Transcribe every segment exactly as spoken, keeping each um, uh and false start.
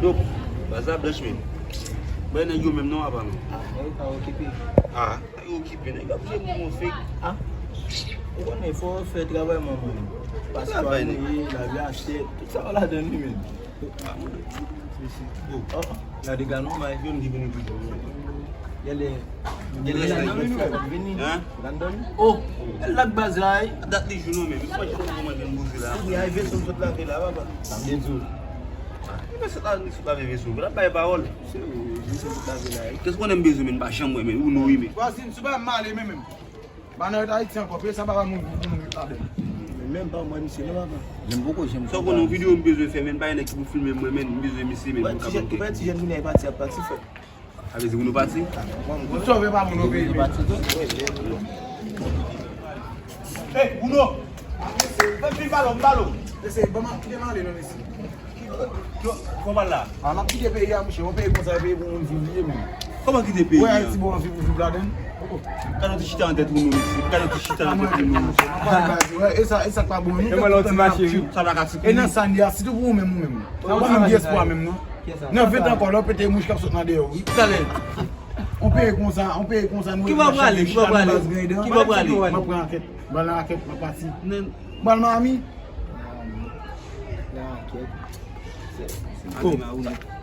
Donk, baz la blanch menm. Bay nèg yo menm non, apa non. Ah, nèg yo pa okipe. Ah, nèg yo okipe, nèg yo oblije moun fake. Ah, ou konnen fò w fè travay manman. Paspò a mouye, lavi a chè, tout sa w ladan li menm. Ah, mwen. Oh, oh, gade galon may. Yo m di vini pito. Gade. Gade la nan men nou. Vini. Hein? Landon. Oh, el lak baz la. Dat li jou non men. Mwen pa janm manje m bouze la. Kounye a e veso m sot lave la, papa. Sa m te di w. E veso la, li sot lave veso. L ap bay pawòl. Se ou, veso sot lave la. Kès konnen m bezwen men m pa janm wè men ou non wi men. Vwazin, sou pa m ale men menm. Ba nan Ayiti ankò, peye sa pa moun pou moun ret ladan. Men menm pa mwen misye non papa. Menm poko janm. Sa w konnen yon videyo m bezwen fè men pa gen nèg ki pou filme mwen men m bezwen misye men pou m ka banke. Ti jèn kounye a pati ap pati fè. Sa vle di moun yo pati? Tout sa w fè pa moun yo peye. Hey, Bruno! Fè m fin pale w, m pale w. Mesye, ban m ap kite m ale non mesye. Kòman la? A, m ap kite peyi a, monchè. Yon peyi konsa, yon peyi pou moun viv li ye, menm. Kòman kite peyi a? Wè, Ayiti bon anvi pou viv ladan l. Gade yon ti chita nan tèt ou, nou, mesye. Gade yon ti chita nan tèt ou, nou. Wè, e sa, e sa k pa bon. Nou fè tout tan n ap di. Sa pa ka ti. E nan sa n ye a, sitou pou ou menm, ou menm. Ou pa menm gen espwa menm, non. Nan ven tan ankò, lè w pete mouch k ap sot nan dèyè w, wi. Talè. On peyi konsa, on peyi konsa, nou. Ki bò w prale? Ki bò w prale? Ki bò w prale? M ap pran rakèt. Ban rakèt, m ap pati. Ban Miami. Nan rakèt.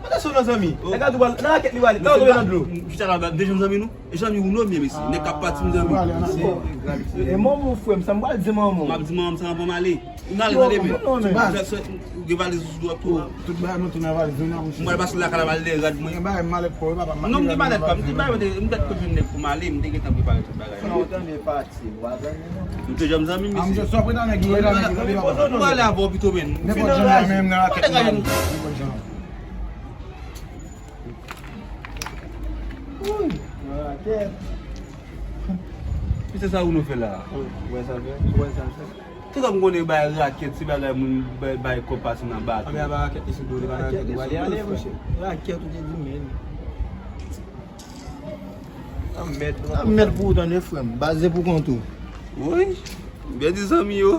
Mande sou nan zanmi. Nèg la tou pral nan rakèt li pral. Nan tonbe nan dlo. Chita la, de janm zanmi nou. E zanmi ou non, byen mesye. Nèg k ap pati m zanmi. E manman w frè m, sa m pral di manman w. M ap di manman m sa anvan m ale. M ale tande men. Ou gen valiz ou sou dwòt tou. Tout bagay nou tou nan valiz nou nan mouche. M pral pase lakay la, m al lè rad mwen. Gen bagay malèt pa w, papa. Non, m gen malèt pa m. M gen bagay, m gen kote jwenn nèg pou m ale, m te gentan prepare tout bagay. Ou tande pati. Nou te janm zanmi, mesye. Mwen ale avè w pito, men. Nenpòt jan, menm nan rakèt, nenpòt jan. Nan rakèt. Mesye, sa ou nou fè la? Ou wè sa l fè? Ou wè sa l fè? Tout sa m konnen bay rakèt, se bagay moun bay, bay kòb pase nan bato. Anben a pa rakèt li sou do, li pa nan rakèt li sou do, frè. Rakèt ou te di, men. Anmèd, anmèd pou ou tande, frè m. Baze pou kont ou. Woy, m pèdi zanmi yo.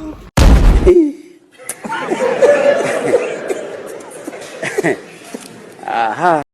Aha.